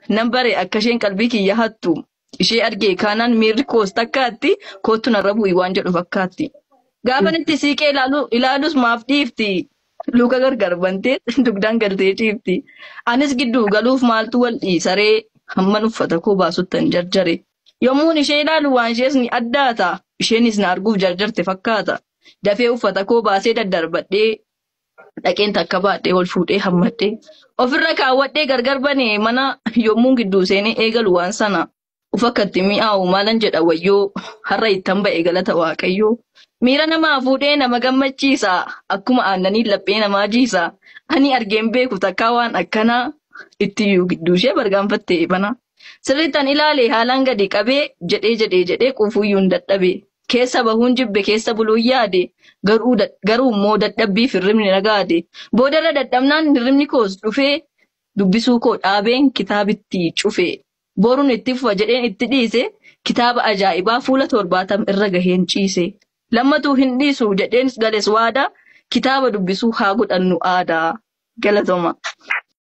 Nan bare akka isheen qalbii kiyya hattu. Ishee argee kaanaan miirri koos takkaatti koottu narra bu'i waan jedhu fakkaatti. Gaafan itti siiqee ilaalus maaf dhiifti. Luka gargar bantee dugdaan galtee ciifti. Anis gidduu galuuf maaltu wal dhiisaree hamman uffata koo baasuttan jarjare. Yommuun ishee ilaalu waan ishees ni addaata. Isheenis na arguuf jarjarte fakkaata. Dafee uffata koo baasee daddarbadhee dhaqeen takka baadhee ol fuudhee hammadhee ofirra kaawwadhee gargar banee mana yommuun gidduu seenee eegalu waan sana. Uf akkatti mi'aawu maalan jedha wayyoo har'a ittan ba'e galata waaqayyoo. Miira namaa fuudhee nama gammachiisa. Akkuma aannanii laphee namaa jiisa. Ani argeen beeku takkaa waan akkanaa ittiyyuu gidduu ishee bargaanfattee bana. Sirriittan ilaale haalaan gadi qabee jedhee jedhee jedhee quufuyyuu hin dadhabe. Keessa bahuun jibbe keessa buluun yaade garuu immoo dadhabbiif hirribni nagaade. Boodarra dadhabnaan hirribni koos dhufee dubbisuu koo dhaabeen kitaabitti cufe. Boruun itti fufa jedheen itti dhiise kitaaba ajaa'ibaa fuula 70 irra gaheen ciise. Lammatuu hin dhiisu jedheen gales waada kitaaba dubbisuu haa godhannu aadaa. Galatoma.